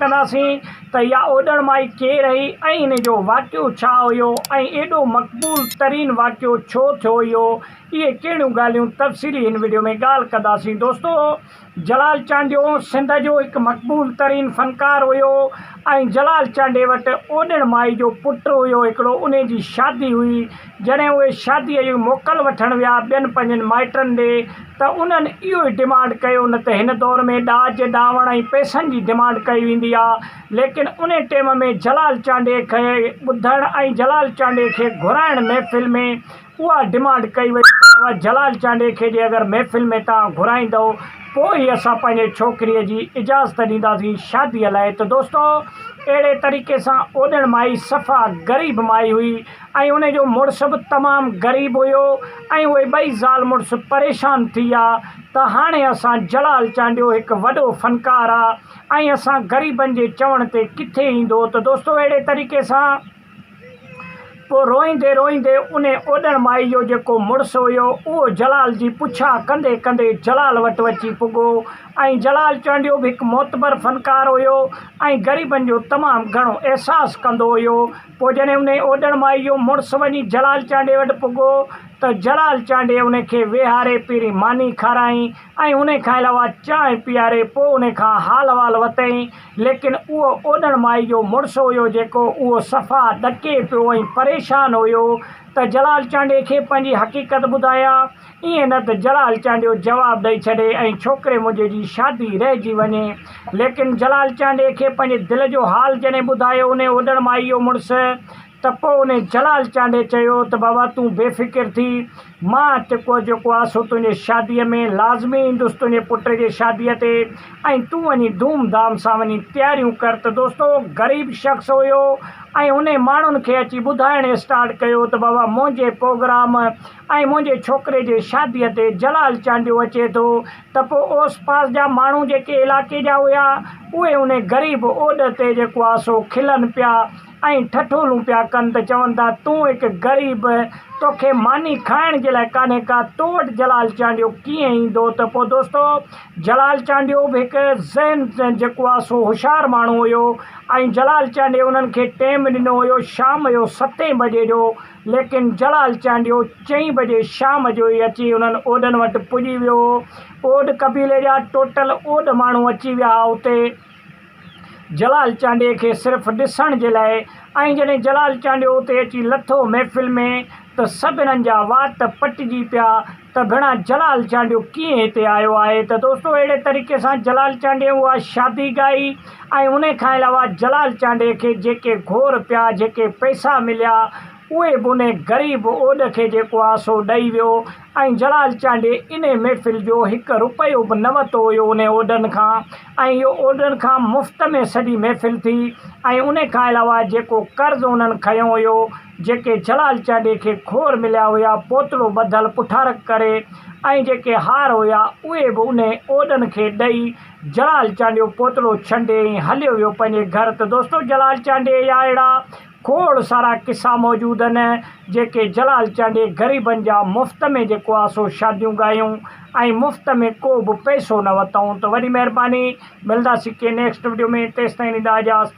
ڪنداسين ته اها اوڏڻ مائي ڪير هئي ۽ ان جو واقعو ڇا هيو ۽ ايڏو مقبول ترين واقعو ڇو ٿيو اهو اهي ڪهڙيون ڳالهيون تفصيلي هن وڊيو ۾ ڳالهه ڪنداسين دوستو جلال چانڊيو سنڌ جو هڪ مقبول ترين فنڪار هيو ۽ جلال چانڊيي وٽ اوڏڻ مائي جو پٽ هيو هڪڙو انهي جي شادي هئي جڏهن اهي شاديء جي موڪل وٺڻ ويا ٻين پنهنجن مائٽن ڏي ته انهن اهو ئي ڊمانڊ ڪيو نه ته هن دور ۾ ڏاج ڏانوڻ ۽ پئسن جي ڊمانڊ ڪئي ويندي آ ليڪن انهي ٽيم ۾ جلال چانڊيي کي ٻڌڻ ۽ جلال چانڊيي کي گهرائڻ محفل ۾ اها ڊمانڊ ڪئي وئي ته بابا جلال چانڊيي کي جي اگر محفل ۾ توهان گهرائيندؤ پوء ئي اسان پنهنجي ڇوڪريء جي اجازت ڏينداسين شاديء لاء ته دوستو اهڙي طريقي سان اوڏڻ مائي صفا غريب مائي هئي ۽ ان جو مڙس به تمام غريب هيو ۽ اهي ٻئي زال مڙس پريشان ٿي ويا ته هاڻي اسان جلال چانڊيو هڪ وڏو فنڪار آ ۽ اسان غريبن جي چوڻ تي ڪٿي ايندو ته دوستو اهڙي طريقي سان پوء روئيندي روئيندي انهي اوڏڻ مائي جو جيڪو مڙس هيو اهو جلال جي پڇا ڪندي ڪندي جلال وٽ اچي پڳو ۽ جلال چانڊيو به هڪ معتبر فنڪار هيو ۽ غريبن جو تمام گهڻو احساس ڪندو هيو پوء جڏهن انهي اوڏڻ مائي جو مڙس وڃي جلال چانڊيي وٽ پڳو ته جلال چانڊيي انهي کي ويهاري پهرين ماني کارائين ۽ انهي کان علاوه چانهه پياري پوء انهي کان حال احوال وتئين ليڪن اهو اوڏڻ مائي جو مڙس هيو جيڪو اهو صفا ڏڪي پيو ۽ پريشان هيو ته جلال چانڊيي کي پنهنجي حقيقت ٻڌايان ائين نه ته جلال چانڊيو جواب ڏئي ڇڏي ۽ ڇوڪري منهنجي جي شادي رهجي وڃي ليڪن جلال چانڊيي کي پنهنجي دل جو حال جڏهن ٻڌايو انهي اوڏڻ مائي جو مڙس ته پوء انهي جلال چانڊيي چيو ته بابا تون بي فڪر ٿي، مان تڪو جيڪو آ سو تنهنجي شاديء ۾ لازمي ايندس تنهنجي پٽ جي شاديء تي ۽ تون وڃي ڌوم ڌام سان وڃي تياريون ڪر ته دوستو غريب شخص هيو ۽ انهي ماڻهن کي اچي ٻڌائڻ اسٽارٽ ڪيو ته بابا منهنجي پوگرام ۽ منهنجي ڇوڪري جي شاديء تي جلال چانڊيو اچي ٿو ته پوء اوس پاس جا ماڻهو جيڪي علائقي جا هيا اهي انهي غريب اوڏ تي جيڪو آ سو کلن پيا ۽ ٺٺولون پيا ڪن ته چون ٿا تون هڪ غريب توکي ماني کائڻ جي لاء ڪانهي ڪا تو وٽ جلال چانڊيو ڪيئن ايندو ته پوء دوستو جلال چانڊيو به هڪ ذهن جيڪو آ سو هوشيار ماڻهو هيو ۽ جلال چانڊيي انهن کي ٽيم ڏنو هيو شام جو ستين بجي جو ليڪن جلال چانڊيو چئين بجي شام جو ئي اچي انهن اوڏن وٽ پڄي ويو هو اوڏ قبيلي جا ٽوٽل اوڏ ماڻهو اچي ويا ها اتي جلال چانڊيي کي صرف ڏسڻ جي لاء ۽ جڏهن جلال چانڊيو اتي اچي لٿو محفل ۾ ته سڀنن جا وات پٽجي پيا ته ڀيڻا جلال چانڊيو ڪيئن هتي آيو آهي ته دوستو اهڙي طريقي سان جلال چانڊيي اها شادي ڳائي ۽ انهي کان علاوه جلال چانڊيي کي جيڪي گهور پيا جيڪي پئسا مليا اهي به انهي غريب اوڏ کي جيڪو آ سو ڏئي ويو ۽ جلال چانڊيي انهي محفل جو هڪ رپيو به نه وتو هيو انهي اوڏن کان ۽ اهو اوڏن کان مفت ۾ سڄي محفل ٿي ۽ انهي کان علاوه جيڪو قرض انهن کنيو هيو جيڪي جلال چانڊيي کي کور مليا هيا پوتڙو ٻڌل پٺارڪ ڪري ۽ جيڪي هار هيا اهي به انهي اوڏن کي ڏئي جلال چانڊيو پوتڙو ڇنڊي ۽ هليو ويو پنهنجي گهر ته دوستو جلال چانڊيي جا اهڙا کوڙ سارا قصا موجود آهن جيڪي جلال چانڊيي غريبن جا مفت ۾ جيڪو آ سو شاديون ڳايون ۽ مفت ۾ ڪو به پئسو نه وتئون ته وڏي مهرباني ملداسين ڪنهن نيڪسٽ وڊيو ۾ تيستائين ڏيندا اجازت.